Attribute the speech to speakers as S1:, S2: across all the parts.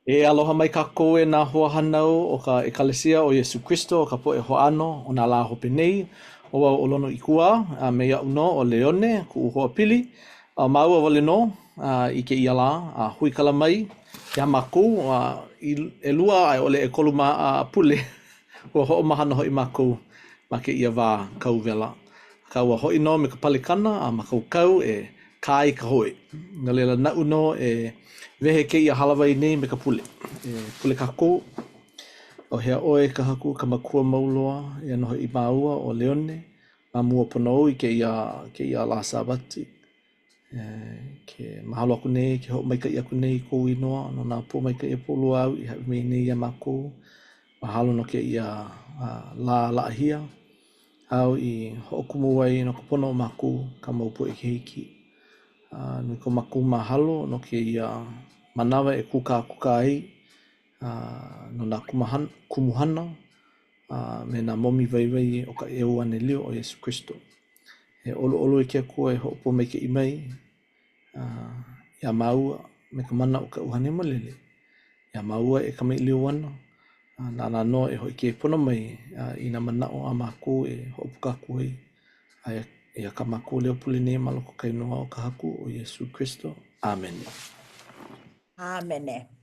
S1: E aloha mai kākou e nā hoahānau o ka ʻEkalesia o Iesū Kristo o ka poʻe hoʻāno o nā lā hope nei. ʻO wau ʻo Lono Ikuwā, a me iaʻu nō ʻo Leone, kuʻu hoapili. A māua wale nō a i kēia lā, a huikala mai iā mākou a i ʻelua a i ʻole ʻekolu ma a pule ua hoʻomaha nō hoʻi mākou ma kēia wā kau wela. Akā ua hoʻi nō me ka palekana a mākaukau e kā i ka hoi. No laila, naʻu nō e wehe kēia hālāwai nei me ka pule. E pule kākou. ʻAuhea ʻoe ka Haku, ka Makua mau loa, eia nō hoʻi māua ʻo Leone, ma mua pono ou i kēia, kēia lā Sābati. E ke mahalo aku nei, ke hoʻomaikaʻi aku nei i kou inoa no nā pōmaikaʻi a pau loa āu i hāʻawi mai nei iā mākou. Mahalo no kēia lā laʻahia. Āu i hoʻokumu ai no ka pono o mākou, kāu mau poʻe keiki. A nui ko mākou mahalo no kēia manawa e kūkākūkā ai a no nā kumuhana a me nā momi waiwai o ka ʻEuanelio o Iesū Kristo. E ʻoluʻolu e ke Akua e hoʻopōmaikaʻi mai iā māua me ka mana o ka ʻUhane Hemolele, iā māua e kamaʻilio ana, a nāna nō e hōʻike pono mai i nā manaʻo a mākou e hoʻopuka aku ai. A eia kā mākou leo pule nei ma loko o ka inoa o ka Haku ʻo Iesū Kristo. ʻĀmene.
S2: ʻĀmene.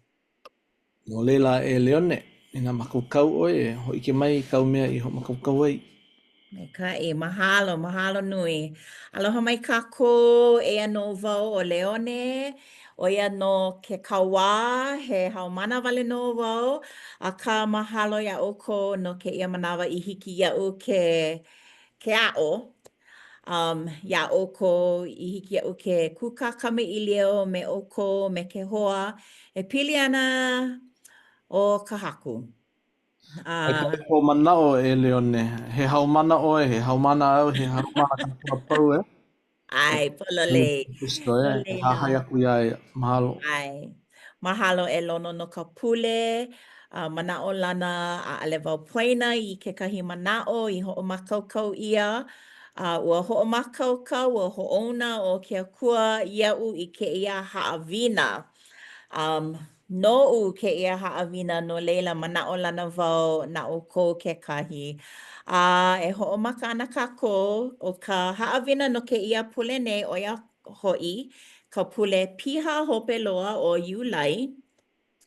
S1: No laila, e Leone, inā mākaukau ʻoe e hōʻike mai i kāu mea i hoʻomākaukau ai.
S2: Maikaʻi, mahalo, mahalo nui. Aloha mai kākou, eia nō wau ʻo Leone, ʻo ia nō ke kauā, he haumāna wale nō wau, akā mahalo iā ʻoukou no kēia manawa i hiki iaʻu ke ke aʻo um, iā ʻoukou, i hiki iaʻu ke kūkā kamaʻilio me ʻoukou, me ke hoa e pili ana ʻo ka Haku.
S1: Maikaʻi kou manaʻo e Leone. He haumana ʻoe, he haumana au, he haumana kākou a pau e.
S2: ʻAe, pololei.
S1: Kristo e, e hahai aku iā ia. Mahalo.
S2: ʻAe. Mahalo e Lono no ka pule. A manaʻolana ʻaʻole wau poina i kekahi manaʻo i hoʻomākaukau ʻia. A ua hoʻomākaukau, ua hoʻouna ʻo ke Akua iaʻu i kēia haʻawina. Um, Noʻu kēia haʻawina no laila manaʻolana wau na ʻoukou kekahi. A e hoʻomaka ana kākou, ʻo ka haʻawina no kēia pule nei ʻo ia hoʻi ka pule piha hope loa o Iulai,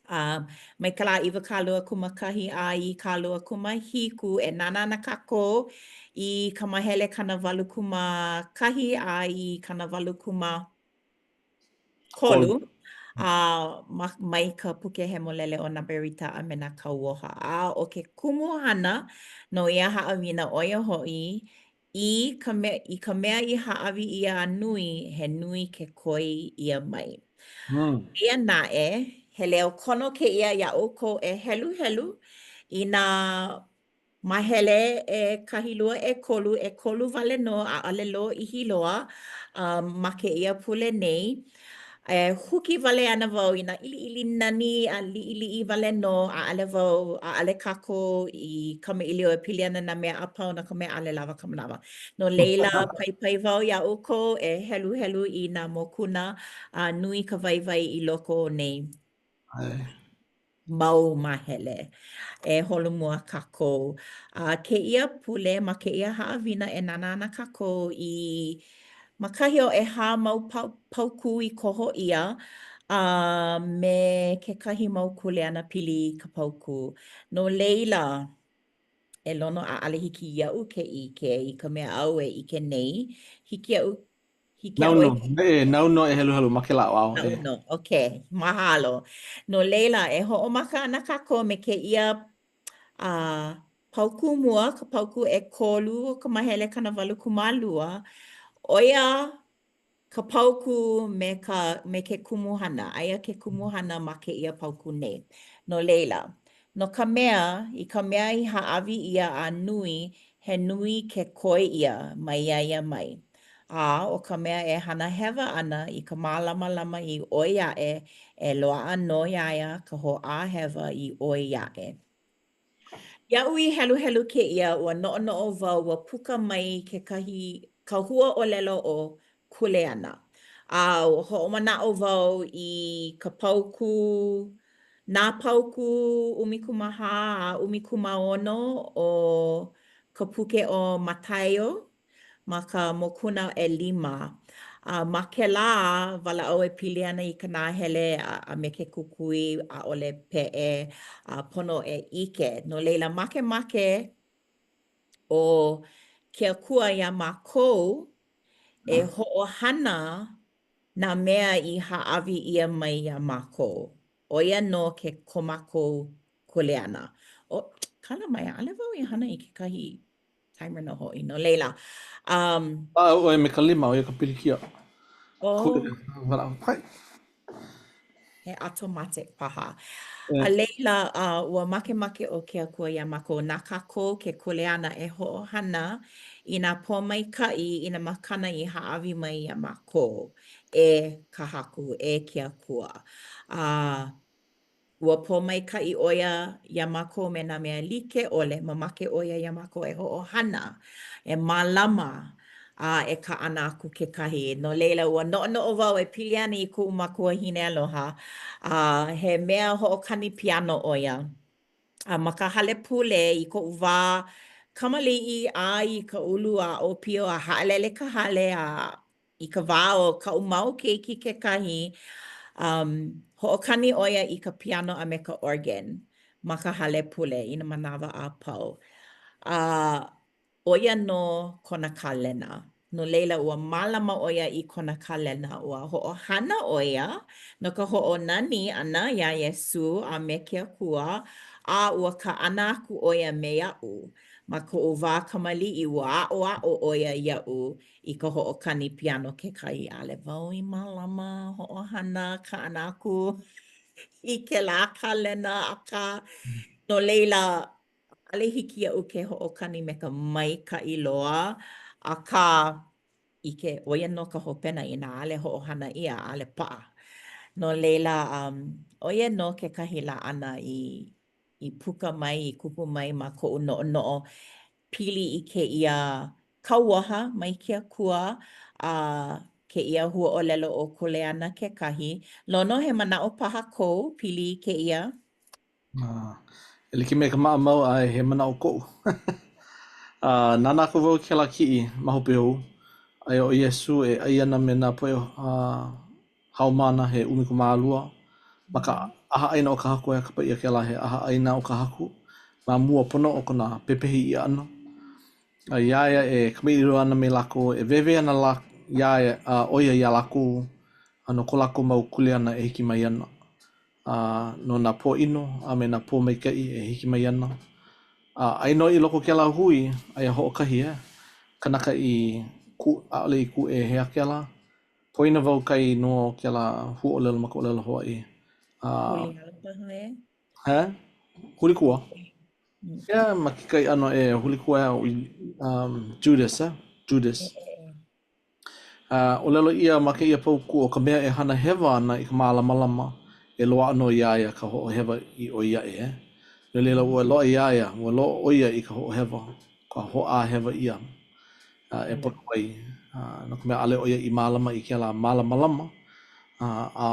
S2: a mai ka lā 21 a i 27 e nānā ana kākou i ka mahele 81 a i 83. a ma, mai ka Puke Hemolele o Nā Berita a me nā Kauoha. A ʻo ke kumuhana no ia haʻawina, ʻo ia hoʻi, i ka mea, i ka mea i hāʻawi ʻia a nui, he nui ke koi ʻia mai.
S1: Mm.
S2: Eia naʻe, he leo kono kēia iā ʻoukou e heluhelu i nā Mahele ʻekahi lua ʻekolu, ʻekolu wale nō, ʻaʻole lōʻihi loa um, ma kēia pule nei. E huki wale ana wau i nā ʻiliʻili nani a liʻiliʻi wale nō, ʻaʻole wau, ʻaʻole kākou i kamaʻilio e pili ana nā mea a pau no ka mea ʻaʻole lawa ka manawa. No laila, paipai wau iā ʻoukou e heluhelu i nā mokuna a nui ka waiwai i loko o nei.
S1: ʻAe.
S2: mau māhele. E holomua kākou. A kēia pule, ma kēia haʻawina e nānā ana kākou i ma kahi o ʻehā mau paukū i koho ʻia a me kekahi mau kuleana pili i ka paukū. No laila, e Lono, ʻaʻole hiki iaʻu ke ʻike i ka mea āu e ʻike nei. Hiki iaʻu Hiki
S1: Nāu nō, e, nāu nō e heluhelu ma kēlā ʻaoʻao.
S2: Nāu nō, okay, mahalo. No laila, e hoʻomaka ana kākou me kēia uh, paukū mua, ka paukū ʻekolu o ka mahele 82, ʻo ia ka paukū me ka, me ke kumuhana. Aia ke kumuhana ma kēia paukū nei. No laila, no ka mea, i ka mea i hāʻawi ʻia a nui, he nui ke koi ʻia mai iā ia mai. A ʻo ka mea e hana hewa ana i ka mālamalama i ʻoi aʻe, e loaʻa nō iā ia ka hoʻāhewa i ʻoi aʻe. Iaʻu i heluhelu kēia, ua noʻonoʻo wau ua puka mai kekahi ka hua ʻōlelo ʻo kuleana. A ua hoʻomanaʻo wau i ka paukū. Nā paukū 14 a 16 o ka puke ʻo Mataio ma ka mokuna ʻelima. A ma kēlā, walaʻau e pili ana i ka nahele a me ke kukui, ʻaʻole peʻe, a pono e ʻike. No laila, makemake ʻo ke Akua iā mākou e hoʻohana nā mea i hāʻawi ʻia mai iā mākou. ʻO ia nō ke ko mākou kuleana. ʻO, kala mai, ʻaʻole wau i hana i kekahi timer nō hoʻi, no laila, um.
S1: Lāʻau ʻoe me ka lima, ʻo ia ka pilikia.
S2: Oh. He automatic paha. A laila, uh, ua makemake ʻo ke Akua iā mākou, na kākou ke kuleana e hoʻohana i nā pōmaikaʻi, i nā makana i hāʻawi mai iā mākou e ka Haku, e ke Akua. A ua pōmaikaʻi ʻo ia iā mākou me nā mea like ʻole, mamake ʻo ia iā mākou e hoʻohana, e mālama, a e kaʻana aku kekahi. No laila, ua noʻonoʻo wau e pili ana i kuʻu makuahine aloha, a he mea hoʻokani piano ʻo ia. A ma ka hale pule i koʻu wā kamaliʻi a i ka ulu a ʻōpio a haʻalele ka hale a I ka wā o kaʻu mau keiki kekahi, um, hoʻokani ʻo ia i ka piano a me ka organ ma ka hale pule i nā manawa a pau. A ʻo ia nō kona kalena. No laila, ua mālama ʻo ia i kona kalena. Ua hoʻohana ʻo ia no ka hoʻonani ʻana iā Iesū a me ke Akua, a ua kaʻana aku ʻo ia me aʻu. Ma koʻu wā kamaliʻi, ua aʻoaʻo ʻo ia iaʻu i ka hoʻokani piano kekahi. ʻAʻole wau i mālama hoʻohana kaʻana aku i kēlā kalena, akā, no laila, ʻaʻole hiki iaʻu ke hoʻokani me ka maikaʻi loa, akā, ʻike, ʻo ia nō ka hopena inā ʻaʻole hoʻohana ʻia, ʻaʻole paʻa. No laila, um, ʻo ia nō kekahi laʻana i i puka mai, i kupu mai ma koʻu noʻonoʻo pili i kēia kauoha mai ke Akua a kēia huaʻōlelo ʻo kuleana kekahi. Lono, he manaʻo paha kou pili i kēia?
S1: E like me ka maʻamau, ʻae, he manaʻo koʻu. A nānā aku wau i kēlā kiʻi ma hope ou, aia ʻo Iesū e ʻai ana me nā poʻe haumāna he 12 ma ka ʻahaʻaina o ka Haku, e kapa ʻia kēlā he ʻahaʻaina o ka Haku, ma mua pono o kona pepehi ʻia ʻana. A iā ia e kamaʻilio ana me lākou, e wēwē ana lā, iā ia, a ʻo ia iā lākou, a no ko lākou mau kuleana e hiki mai ana, a no nā pōʻino a me nā pōmaikaʻi e hiki mai ana. A aia nō i loko o kēlā hui, aia hoʻokahi e, kanaka i kū, ʻaʻole i kūʻē he aha kēlā? Poina wau ka inoa o kēlā huaʻōlelo ma ka ʻōlelo Hawaiʻi.
S2: A, Huliau paha
S1: e? He? Hulikua. Yeah, ma kekahi ʻano e hulikua um, Judas, eh? Judas. Uh, ʻōlelo ʻia ma kēia paukū ʻo ka mea e hana hewa ana i ka mālamalama, e loaʻa nō iā ia ka hoʻohewa i ʻoi aʻe, eh? No laila, ua loaʻa iā ia, ua loaʻa ʻo ia i ka hoʻohewa, ka hoʻāhewa ʻia uh, e pono ai, uh, no ka mea, ʻaʻole ʻo ia i mālama i kēlā mālamalama uh, a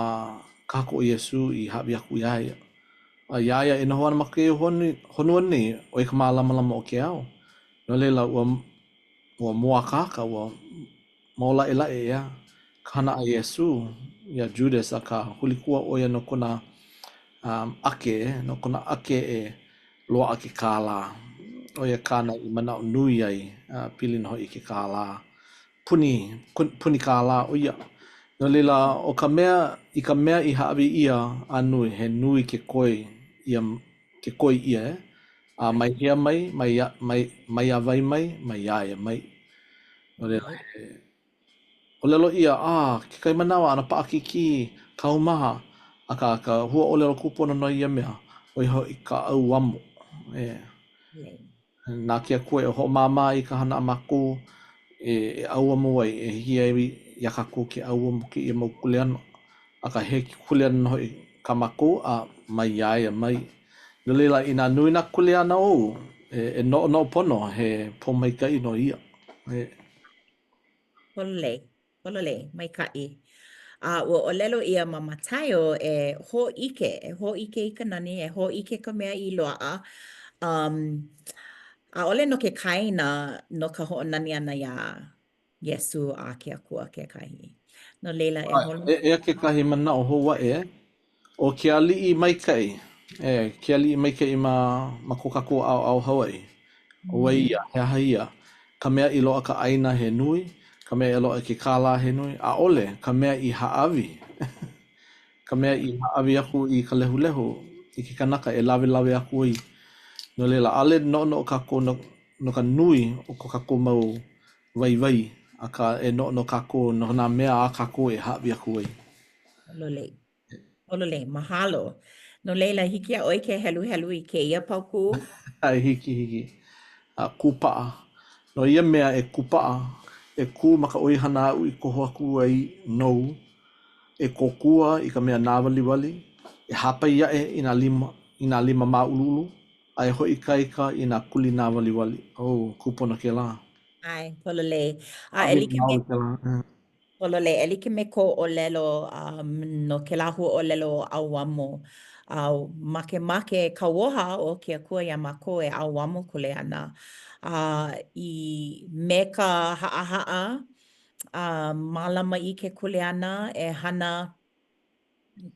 S1: ka Haku ʻo Iesū i hāʻawi aku iā ia. A iā ia e noho ana ma kēia honua nei, ʻo ia ka mālamalama o ke ao. No laila, ua, ua mōakāka, ua mōlaʻelaʻe, ʻeā, ka hana a Iesū iā Judas, akā, hulikua ʻo ia no kona um, ake, no kona ake e loaʻa ke kālā. ʻO ia kāna i manaʻo nui ai, a pili nō hoʻi i ke kālā. Puni, puni kālā ʻo ia. No laila, ʻo ka mea, i ka mea i hāʻawi ʻia a nui, he nui ke koi ʻia, ke koi ʻia, e? A mai hea mai, mai, mai, maiā wai mai, maiā ia mai. No laila, he ʻōlelo ʻia, a, kekahi manawa ʻano paʻakikī kaumaha, akā, ka huaʻōlelo kūpono no ia mea, ʻo ia hoʻi ka ʻauamo, e. Na ke Akua e hoʻomāmā i ka hana a mākou e ʻauamo ai, e hiki ai iā kākou ke ʻauamo kēia mau kuleana. Akā, he kuleana nō hoʻi kā mākou a maiā ia mai. No laila, inā nui nā kuleana ou, e, e noʻonoʻo pono, he pōmaikaʻi nō ia. E.
S2: Pololei, pololei, maikaʻi. A ua ʻōlelo ʻia ma Mataio e hōʻike, e hōʻike i ka nani, e hōʻike ka mea i loaʻa. Um, ʻaʻole no ke kaena no ka hoʻonani ʻana iā Iesū a ke Akua kekahi. No laila, e holo.
S1: Eia kekahi manaʻo hou aʻe, ʻo ke aliʻi maikaʻi, e, ke aliʻi maikaʻi ma, ma ko kākou ʻaoʻao Hawaiʻi. ʻO wai ia? He aha ia? Ka mea i loaʻa ka ʻāina he nui? Ka mea i loaʻa ke kālā he nui? ʻAʻole, ka mea i hāʻawi. Ka mea i hāʻawi aku i ka lehulehu, i ke kanaka e lawelawe aku ai. No laila, ʻaʻole noʻonoʻo kākou no, no ka nui o ko kākou mau waiwai, akā e noʻonoʻo kākou no nā mea a kākou e hāʻawi aku ai.
S2: Pololei. Pololei. Mahalo. No laila, hiki iā ʻoe ke heluhelu i kēia paukū?
S1: ʻAe, hiki, hiki. A kūpaʻa. No ia mea e kūpaʻa, e kū ma ka ʻoihana aʻu i koho aku ai nou, e kōkua i ka mea nāwaliwali, e hāpai aʻe i nā lima, i nā lima māʻuluʻulu, a e hoʻoikaika i nā kuli nāwaliwali. Oh, kūpono kēlā.
S2: ʻAe, pololei. A e like me, pololei, e like me kou ʻōlelo um, no kēlā huaʻōlelo ʻauamo, a makemake kauoha o ke Akua iā mākou e ʻauamo kuleana. A i me ka haʻahaʻa, a mālama i ke kuleana e hana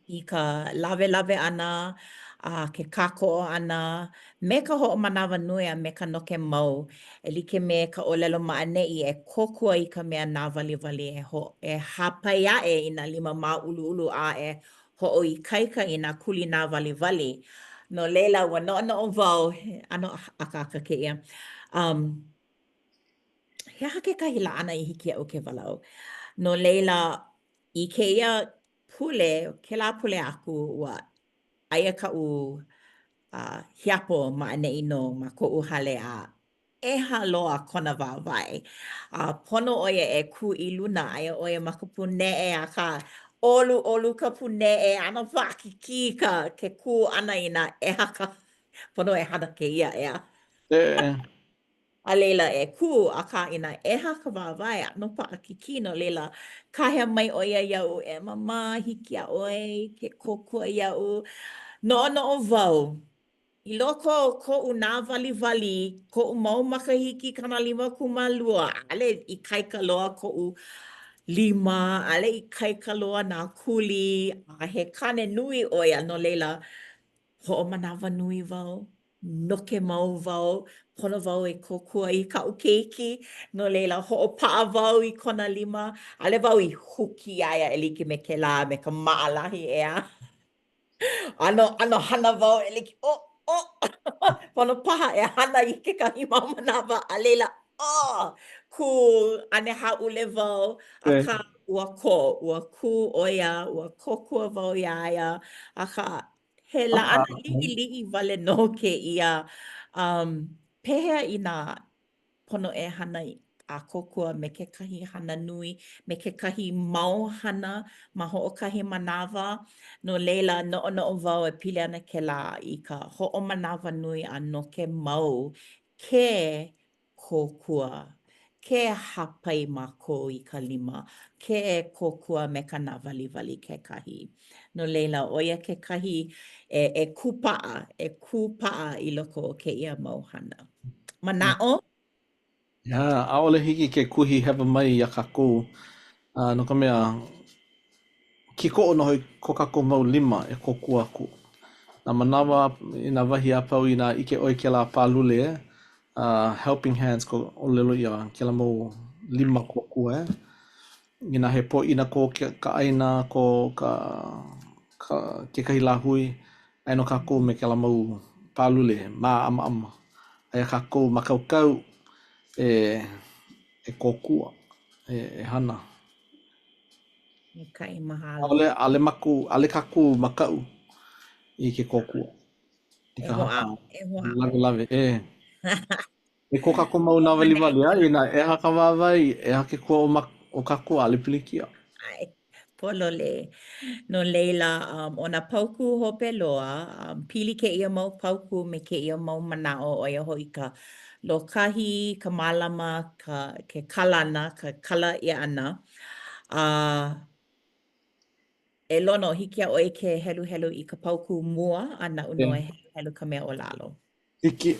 S2: i ka lawelawe ʻana a ke kākoʻo ʻana me ka hoʻomanawanui a me ka noke mau, e like me ka ʻōlelo ma ʻaneʻi e kōkua i ka mea nāwaliwali e ho e hāpai aʻe i nā lima māʻuluʻulu a e hoʻoikaika i nā kuli nāwaliwali. No laila, ua noʻonoʻo wau, he ʻano akāka kēia. Um, he aha kekahi laʻana i hiki iaʻu ke walaʻau? No laila, I kēia pule, kēlā pule aku, ua aia kaʻu uh, hiapo ma ʻaneʻi nō ma koʻu hale a ʻeha loa kona wāwae. A pono ʻo ia e kū i luna, aia ʻo ia ma ka pūneʻe, akā ʻoluʻolu ka pūneʻe, ʻano paʻakikī ka ke kū ʻana inā ʻeha ka pono e hana kēia, ʻeā.
S1: E.
S2: A laila e kū, akā inā ʻeha ka wāwae, ʻano paʻakikī, no laila, kāhea mai ʻo ia iaʻu, e Māmā, hiki iā ʻoe ke kōkua iaʻu. Noʻonoʻo wau, i loko o koʻu nāwaliwali, koʻu mau makahiki 52, ʻaʻole ikaika loa koʻu lima, ʻaʻole ikaika loa nā kuli, a he kāne nui ʻo ia, no laila, hoʻomanawanui wau. Noke mau wau, pono wau e kōkua i kaʻu keiki, no laila, hoʻopaʻa wau i kona lima, ʻaʻole wau i huki iā ia e like me kēlā me ka maʻalahi, ʻeā. ʻAno, ʻano hana wau e like, oh, oh, pono paha e hana i kekahi mau manawa, a laila, oh, kū, ʻane hāʻule wau, akā, ua kō, ua kū ʻo ia, ua kōkua wau iā ia, akā, He laʻana liʻiliʻi wale nō kēia. Um, pehea inā pono e hana a kōkua me kekahi hana nui, me kekahi mau hana ma hoʻokahi manawa? No laila, noʻonoʻo wau e pili ana kēlā i ka hoʻomanawanui a noke mau ke kōkua, ke hāpai mākou i ka lima, ke kōkua me ka nāwaliwali kekahi. No laila, ʻo ia kekahi e, e kūpaʻa, e kūpaʻa i loko o kēia mau hana. Manaʻo?
S1: Yeah, ʻaʻole hiki ke kuhi hewa mai iā kākou, uh, no ka mea, kīkoʻo nō hoʻi ko kākou mau lima e kōkua aku. Nā manawa i nā wahi a pau inā ʻike ʻoe kēlā pālule, uh, helping hands ko ʻōlelo ʻia kēlā mau lima kōkua, eh? Inā he pōʻina ko ke, ka ʻāina, ko ka, ka, kekahi lāhui, aia nō kākou me kēlā mau pālule māʻamaʻama. Aia kākou mākaukau e, e kōkua, e, e hana.
S2: Maikaʻi, mahalo.
S1: ʻAʻole, ʻaʻole mākou, ʻaʻole kākou makaʻu i ke kōkua. I
S2: E
S1: ka
S2: hoʻāʻo,
S1: hana
S2: e hoʻāʻo.
S1: lawelawe, e. Me ko kākou mau nāwaliwali, a inā ʻeha ka wāwae, ʻeha ke kua o, ma, o kākou, ʻaʻole pilikia.
S2: ʻAe, pololei. No laila, um, ʻo nā paukū hope loa, um, pili kēia mau paukū me kēia mau manaʻo, ʻo ia hoʻi ka lōkahi, ka mālama, ka, ke kalana, ka kala ʻia ʻana. A. E Lono, hiki iā ʻoe ke heluhelu i ka paukū mua a naʻu nō e heluhelu ka mea o lalo.
S1: Hiki.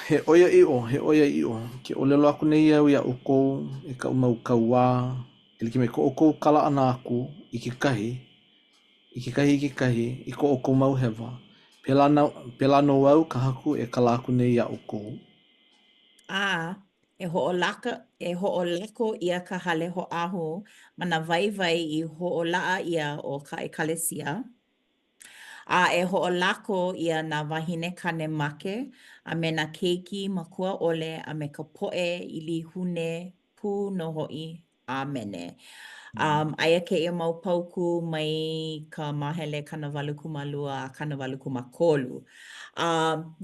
S1: He ʻoiaʻiʻo, he ʻoiaʻiʻo, ke ʻōlelo aku nei au iā ʻoukou, e kaʻu mau kauā, e like me ko ʻoukou kala ʻana aku i kekahi, i kekahi i kekahi, i ko ʻoukou mau hewa, pēlā, pēlā nō au ka Haku e kala aku nei iā ʻoukou.
S2: A e hoʻolaka, e hoʻolako ʻia ka hale hoʻāhu ma nā waiwai i hoʻolaʻa ʻia o ka ʻekalesia, a e hoʻolako ʻia nā wāhine kāne make, a me nā keiki makua ʻole a me ka poʻe ʻilihune pū nō hoʻi. ʻĀmene. Um, aia kēia mau paukū mai ka māhele 82 a 83. A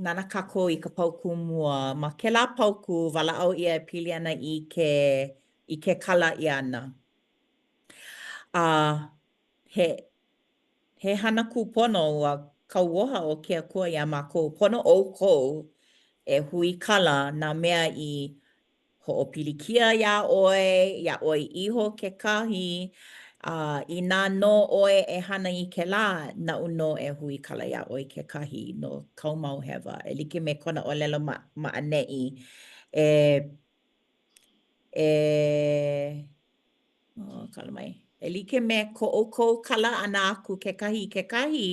S2: nānā kākou i ka paukū mua. Ma kēlā paukū, walaʻau ʻia e pili ana i ke, i ke kala ʻia ʻana. A he, he hana kūpono ua kauoha ʻo ke Akua iā mākou, pono ʻoukou e huikala nā mea i hoʻopilikia iā ʻoe, iā ʻoe iho kekahi, a inā nō ʻoe e hana i kēlā, naʻu nō e huikala iā ʻoe kekahi no kāu mau hewa, e like me kona ʻōlelo ma, ma ʻaneʻi, e, e, Oh, kala mai. E like me ko ʻoukou kala ʻana aku kekahi i kekahi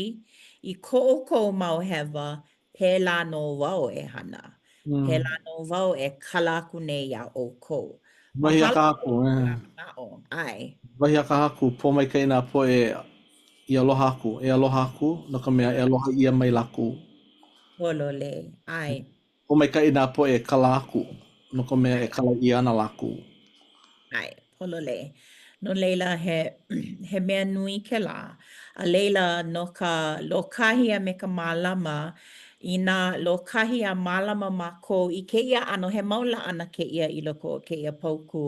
S2: i ko ʻoukou mau hewa, pēlā nō wau e hana. Mm. Pēlā nō wau e kala aku nei iā ʻoukou.
S1: Wahi a ka Haku, eh.
S2: ʻAe.
S1: Wahi a ka Haku, pōmaikaʻi nā poʻe i aloha aku, e aloha aku, no ka mea, e aloha ʻia mai lākou.
S2: Pololei, ʻae.
S1: Pōmaikaʻi nā poʻe e kala aku, no ka mea, e kala ʻia ana lākou.
S2: ʻAe, pololei. No laila, he, he mea nui kēlā. A laila, no ka lōkahi a me ka mālama, inā lōkahi a mālama mākou i kēia ʻano, he mau laʻana kēia i loko o kēia paukū,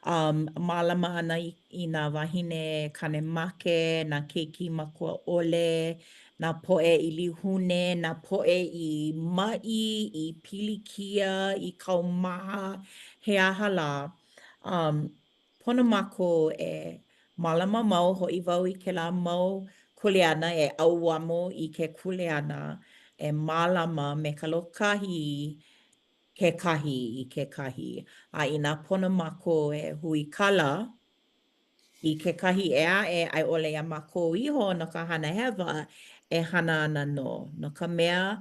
S2: um, mālama ʻana i, i nā wāhine kāne make, nā keiki makua ʻole, nā poʻe ʻilihune, nā poʻe i maʻi, i pilikia, i kaumaha, he aha lā. Um, pono mākou e mālama mau, hoʻi wau i kēlā mau kuleana e ʻauamo i ke kuleana e mālama me ka lōkahi kekahi i kekahi. A inā pono mākou e huikala, i kekahi ʻē aʻe a i ʻole iā mākou iho no ka hana hewa, e hana ana nō, no ka mea,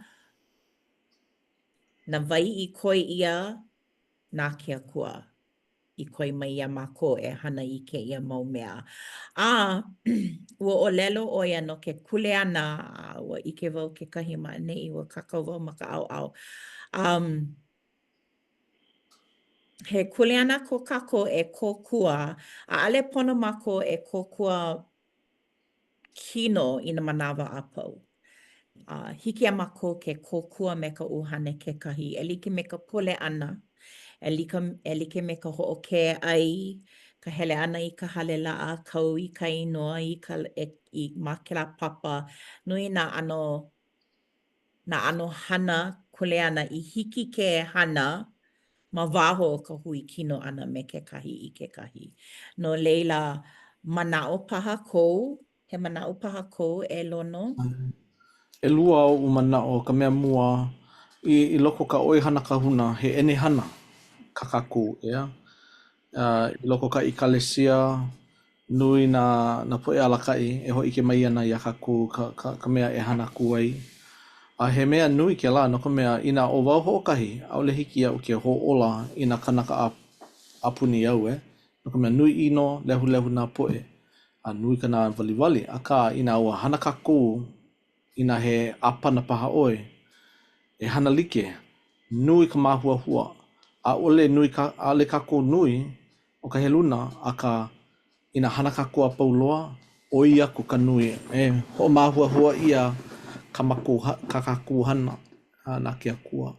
S2: na wai i koi ʻia na ke Akua i koi mai iā mākou e hana i kēia mau mea. A ua ʻōlelo ʻo ia no ke kuleana, a ua ʻike wau kekahi ma ʻaneʻi, ua kākau wau ma ka ʻaoʻao. Um, He kuleana ko kākou e kōkua, ʻaʻole pono mākou e kōkua kino i nā manawa a pau. Uh, hiki iā mākou ke kōkua me ka ʻuhane kekahi, e like me ka pule ʻana, e like, e like me ka hoʻokē ʻai, ka hele ʻana i ka hale laʻa, kau i ka inoa i ka, e, i, ma kēlā papa. Nui nā ʻano nā ʻano hana kuleana i hiki ke hana ma waho o ka hui kino ʻana me kekahi i kekahi. No laila, manaʻo paha kou, he manaʻo paha kou e Lono?
S1: ʻElua oʻu manaʻo, ka mea mua, i, i loko o ka ʻoihana kahuna, he ʻenehana kā kākou, ʻeā? Uh, i loko o ka ʻekalesia, nui nā, nā poʻe alakaʻi e hōʻike mai ana iā kākou ka, ka, ka mea e hana aku ai. A he mea nui kēlā, no ka mea, inā ʻo wau hoʻokahi, ʻaʻole hiki iaʻu ke hōʻola i nā kānaka a, a puni au, e. No ka mea, nui ʻino, lehulehu nā poʻe, a nui ka nāwaliwali. Akā, inā ua hana kākou Inā he ʻāpana paha ʻoe, e hana like, nui ka māhuahua. ʻAʻole nui ka, ʻaʻole kākou nui o ka heluna, akā, inā hana kākou a pau loa, ʻoi aku ka nui e hoʻomāhuahua ʻia ka mākou, kā kākou hana na ke Akua.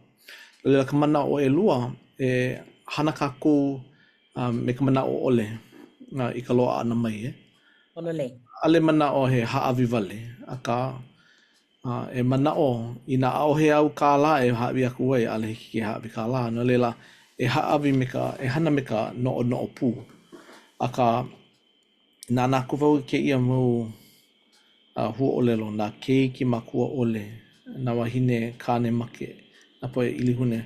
S1: No laila ka manaʻo ʻelua, e hana kākou me ka manaʻo ʻole i ka loaʻa ʻana mai, e.
S2: Pololei.
S1: ʻAʻole manaʻo he hāʻawi wale, akā, e manaʻo inā ʻaʻohe āu kālā e hāʻawi aku ai, ʻaʻole hiki ke hāʻawi kālā. No laila, e hāʻawi me ka, e hana me ka noʻonoʻo pū. Akā, nānā aku wau i kēia mau. huaʻōlelo, nā keiki makua ʻole, nā wāhine kāne make, nā poʻe ʻilihune.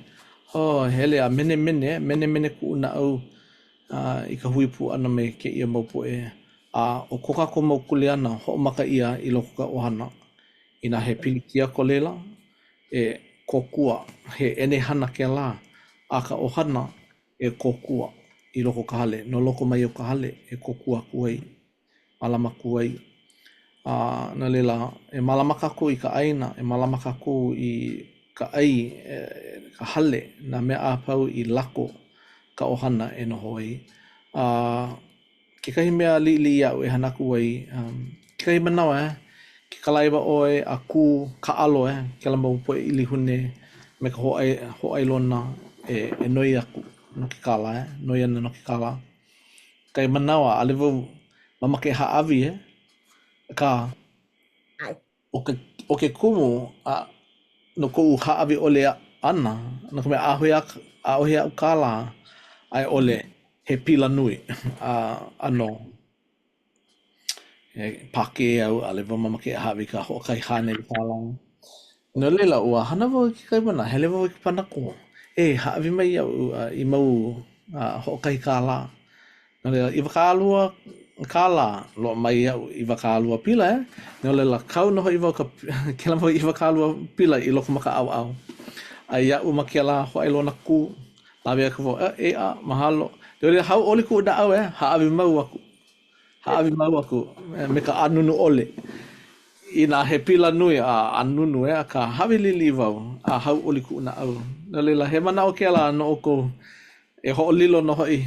S1: Oh, hele a menemene, menemene kuʻu naʻau uh, i ka hui pū ʻana me kēia mau poʻe. A ʻo ko kākou mau kuleana, hoʻomaka ia i loko o ka ʻohana. Inā he pilikia ko laila, e kōkua, he ʻenehana kēlā a ka ʻohana e kōkua i loko o ka hale, no loko mai o ka hale e kōkua aku ai, mālama aku ai. A no laila, e mālama kākou i ka ʻāina, e mālama kākou i ka ʻai, ka hale, nā mea a pau i lako ka ʻohana e noho ai. A kekahi mea liʻiliʻi aʻu e hana aku ai, um, kekahi manawa, eh, ke kalaiwa ʻoe a kū kāʻalo, eh, kēlā mau poʻe ʻilihune me ka hōʻai, hōʻailona e, e noi aku no ke kālā, eh, noi ana no ke kālā. Kekahi manawa, ʻaʻole wau mamake e hāʻawi, eh, akā, ʻo ke, ʻo ke kumu a no koʻu hāʻawi ʻole ʻana, no ka mea, ʻaʻohe ʻaʻohe aʻu kālā a i ʻole he pila nui a ʻano e pākē au, ʻaʻole wau mamake e hāʻawi i ka hoʻokahi haneli kālā. No laila, ua hana wau i kekahi manawa, hele wau i ka panakō, e hāʻawi mai iaʻu i mau hoʻokahi kālā. No laila, 20 kālā, loaʻa mai iaʻu 20 pila, eh? No laila, kau nō hoʻi wau ka kēlā mau 20 pila i loko ma ka ʻaoʻao. A iaʻu ma kēlā hōʻailona kū, lawe aku wau, e, ʻeā, mahalo. No laila, hauʻoli kuʻu naʻau, eh? Hāʻawi mau aku. Hāʻawi mau aku me ka ʻānunu ʻole. Inā he pila nui a ʻānunu, eh, akā hāʻawi liʻiliʻi wau a hauʻoli kuʻu naʻau. No laila, he manaʻo kēlā no ʻoukou e hoʻolilo nō hoʻi,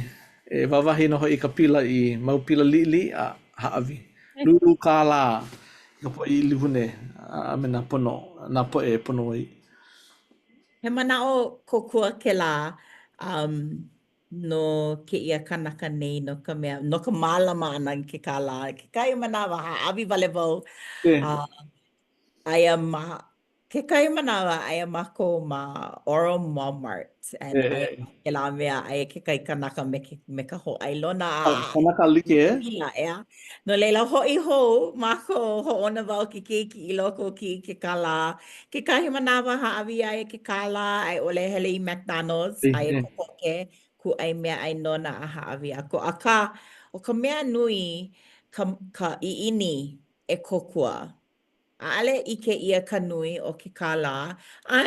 S1: e wāwahi nō hoʻi i ka pila i mau pila liʻiliʻi a hāʻawi. Lūlū kālā i ka poʻe ʻilihune a me nā pono, nā poʻe e pono ai.
S2: He manaʻo kōkua kēlā. Um, no kēia kanaka nei, no ka mea, no ka mālama ʻana i ke kālā. Kekahi manawa, hāʻawi wale wau, a aia ma, kekahi manawa, aia mākou ma Orem Walmart, and aia ma kēlā mea, aia kekahi kanaka me ke, me ka hōʻailona a,
S1: Kanaka like, eh?
S2: pila, ʻeā. No laila, hoʻi hou mākou, hoʻouna wau ke keiki i loko kiʻi ke kālā. Kekahi manawa hāʻawi iā ia ke kālā, a i ʻole hele i McDonaldʻs, aia kokoke, kūʻai meaʻai nona a hāʻawi aku. Akā, ʻo ka mea nui, ka, ka ʻiʻini e kōkua. ʻAʻole ʻike ʻia ka nui o ke kālā, a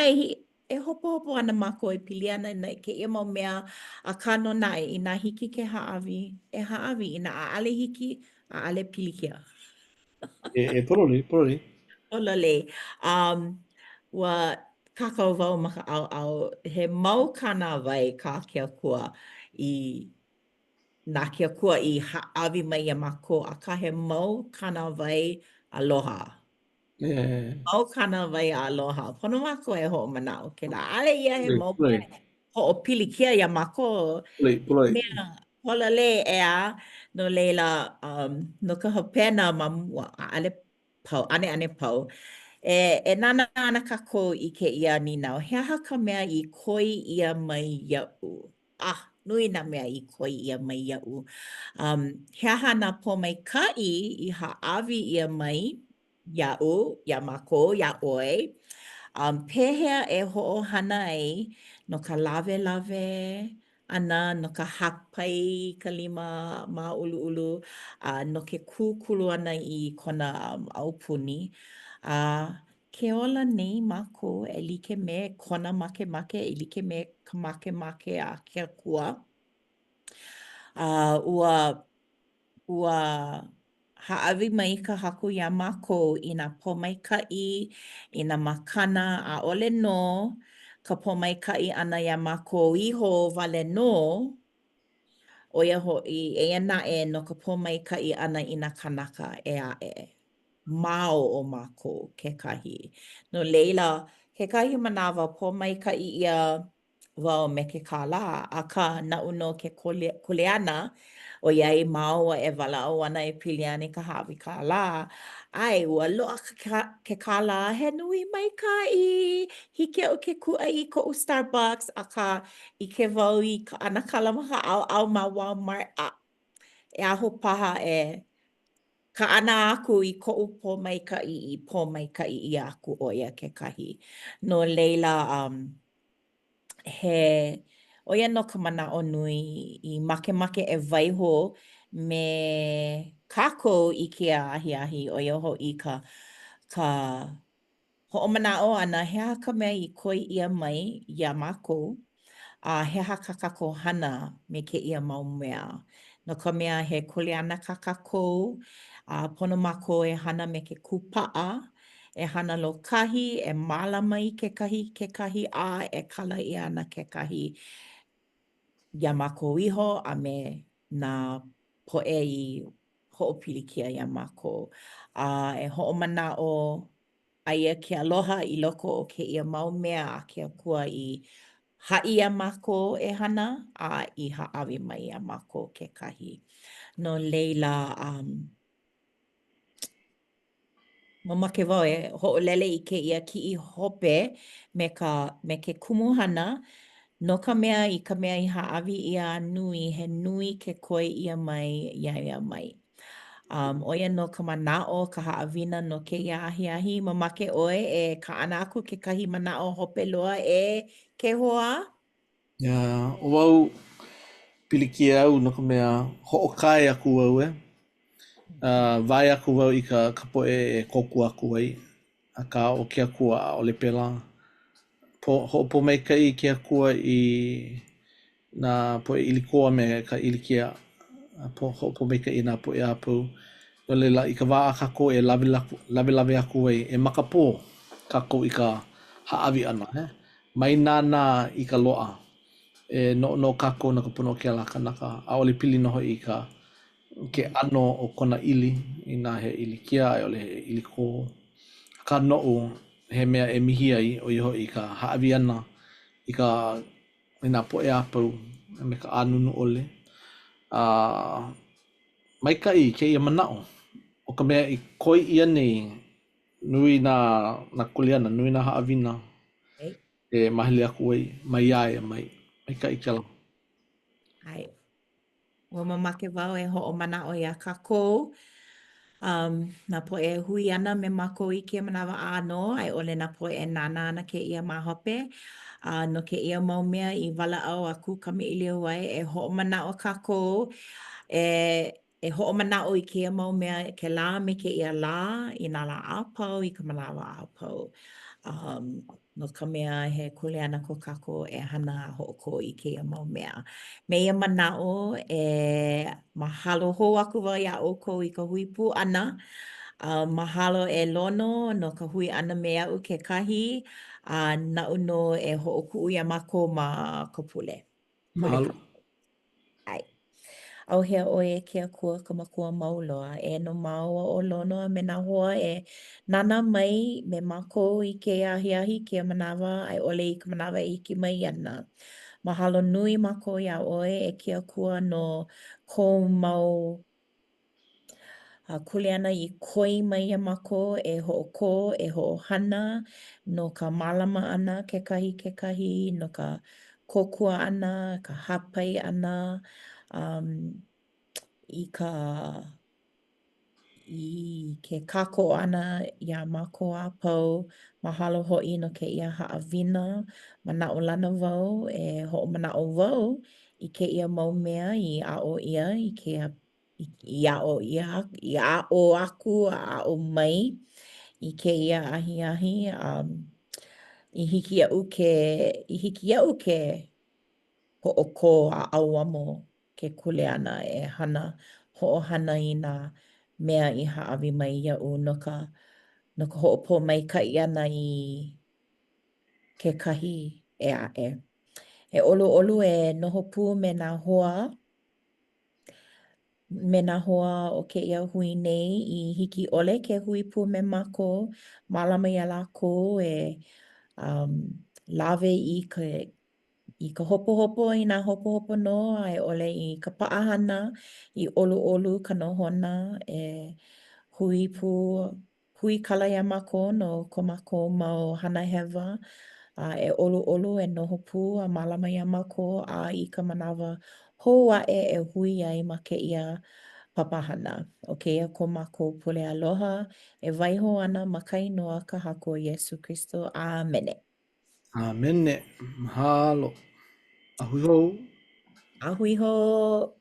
S2: e hopohopo ana mākou e pili ana i kēia mau mea, akā nō naʻe, inā hiki ke hāʻawi, e hāʻawi, inā ʻaʻole hiki, ʻaʻole pilikia.
S1: E, e pololei, pololei.
S2: Pololei. Um, ua kākau wau ma ka ʻaoʻao, he mau kānāwai kā ke Akua i na ke Akua i hāʻawi mai iā mākou, akā he mau kānāwai aloha.
S1: Yeah.
S2: Mau kānāwai aloha. Pono mākou e hoʻomanaʻo kēlā. ʻAʻole ia he mau mea hoʻopilikia iā mākou. Mea pololei, ʻeā. No laila, um, no ka hopena ma mua, ʻaʻole pau, ʻaneʻane pau. E, e nānā ana kākou i kēia nīnau, he aha ka mea i koi ʻia mai iaʻu? Ah, nui nā mea i koi ʻia mai iaʻu. Um, he aha nā pōmaikaʻi i hāʻawi ʻia mai iaʻu, iā mākou, iā ʻoe? Um, pehea e hoʻohana ai no ka lawelawe ʻana, no ka hāpai i ka lima māʻuluʻulu, a no ke kūkulu ʻana i kona um, aupuni? A Ke ola nei mākou e like me kona makemake, e like me ka makemake a ke Akua. A ua, ua hāʻawi mai ka Haku iā mākou i nā pōmaikaʻi, i nā makana, ʻaʻole no ka pōmaikaʻi ʻana iā mākou iho wale nō, ʻo ia hoʻi, eia naʻe no ka pōmaikaʻi ʻana i nā kānaka ʻē aʻe. Ma o mākou kekahi. No laila, kekahi manawa, pōmaikaʻi ʻia wau me ke kālā, akā, naʻu nō ke kuleana, ʻoiai māua e walaʻau ana e pili ana i ka hāʻawi kālā, ʻae, ua loaʻa ke kālā, he nui maikaʻi, hiki iaʻu ke kūʻai i koʻu Starbucks, akā, ʻike wau i ka ʻanakala ma ka ʻaoʻao ma Walmart, a e aho paha e. Kaʻana aku i koʻu pōmaikaʻi i pōmaikaʻi ʻia aku ʻo ia kekahi. No laila, um, he, ʻo ia nō ka manaʻo nui i makemake e waiho me kākou i kēia ahiahi, ʻo ia hoʻi ka, ka hoʻomanaʻo ʻana he aha ka mea i koi ʻia mai iā mākou, a he aha kā kākou hana me kēia mau mea. No ka mea, he kuleana kā kākou, a pono mākou e hana me ke kūpaʻa, e hana lōkahi, e mālama i kekahi i kekahi, a e kala ʻia ana kekahi iā mākou iho a me nā poʻe i hoʻopilikia iā mākou. A e hoʻomanaʻo aia ke aloha i loko o kēia mau mea a ke Akua i haʻi iā mākou e hana a i hāʻawi mai iā mākou kekahi. No laila, um, mamake wau e hoʻolele i kēia kiʻi hope me ka, me ke kumuhana, no ka mea, i ka mea i hāʻawi ʻia a nui, he nui ke koi ʻia mai iā ia mai. Um, ʻo ia nō ka manaʻo, ka haʻawina no kēia ahiahi. Mamake ʻoe e kaʻana aku kekahi manaʻo hope loa e ke hoa?
S1: Yeah, ʻo wau, pilikia au no ka mea, hoʻokae aku au e. Uh, wae aku wau i ka, ka poʻe e kōkua aku ai. Akā, ʻo ke Akua, ʻaʻole pēlā. Po, hoʻopōmaikaʻi ke Akua i nā poʻe ʻilikō a me ka ʻilikea. Po, hoʻopōmaikaʻi nā poʻe a pau. No laila, i ka wā a kākou e lawe lawelawe aku ai, e makapō kākou i ka hāʻawi ʻana, eh? Mai nānā i ka loaʻa. E noʻonoʻo kākou no ka pono o kēlā kanaka. ʻAʻole pili nō hoʻi i ka ke ʻano o kona ʻili, inā he ʻilikia a i ʻole he ʻilikō. Akā noʻu, he mea e mihi ai, ʻo ia hoʻi ka hāʻawi ʻana i ka i nā poʻe a pau a me ka ʻānunu ʻole. A maikaʻi kēia manaʻo, ʻo ka mea i koi ʻia nei, nui nā nā kuleana, nui nā haʻawina e mahele aku ai maiā ia mai. Maikaʻi kēlā.
S2: ʻAe. Ua mamake wau e hoʻomanaʻo iā kākou, um, nā poʻe e hui ana me mākou i kēia manawa ʻānō, a i ʻole nā poʻe e nānā ana kēia ma hope. A no kēia mau mea i walaʻau a kūkamaʻilio ai, e hoʻomanaʻo kākou, e, e hoʻomanaʻo i kēia mau mea kēlā me kēia lā, i nā lā a pau, i ka manawa a pau. Um, no ka mea, he kuleana ko kākou e hana a hoʻokō i kēia mau mea. Me ia manaʻo, e mahalo hou aku wau iā ʻoukou i ka hui pū ʻana. A mahalo e Lono no ka hui ʻana me aʻu kekahi, a naʻu nō e hoʻokuʻu iā mākou ma ka pule. Pule
S1: Mahalo.
S2: ʻAe. ʻAuhea ʻoe e ke Akua ka Makua mau loa, e no māua ʻo Lono a me nā hoa e nānā mai me mākou i kēia ahiahi, kēia manawa, a i ʻole i ka manawa e hiki mai ana. Mahalo nui mākou iā ʻoe e ke Akua no kou mau A kuleana i koi mai iā mākou e hoʻokō, e hoʻohana no ka mālama ʻana kekahi i kekahi, no ka kōkua ʻana, ka hāpai ʻana, um, i ka i ke kākoʻo ʻana iā mākou a pau. Mahalo hoʻi no kēia haʻawina. Manaʻolana wau e hoʻomanaʻo wau i kēia mau mea i aʻo ʻia i kēia i aʻo ʻia, i aʻo aku a aʻo mai i kēia ahiahi um, i hiki iaʻu ke, i hiki iaʻu ke hoʻokō a ʻauamo ke kuleana e hana, hoʻohana i nā mea i hāʻawi mai iaʻu no ka, no ka hoʻopōmaikaʻi ʻana i kekahi ʻē aʻe. E ʻoluʻolu e noho pū me nā hoa me nā hoa o kēia hui nei i hiki ʻole ke hui pū me mākou, mālama iā lākou e um, lawe i ke i ka hopohopo inā hopohopo nō a i ʻole i ka paʻahana, i ʻoluʻolu ka nohona e hui pū Huikala iā mākou no ko mākou mau hana hewa, a e ʻoluʻolu e noho pū a mālama iā mākou a i ka manawa hou aʻe e hui ai ma kēia. papahana. ʻO kēia ko mākou pule aloha e waiho ana ma ka inoa ka Haku ʻo Iesū Kristo. ʻĀmene.
S1: ʻĀmene. Mahalo. A hui hou.
S2: A hui hou.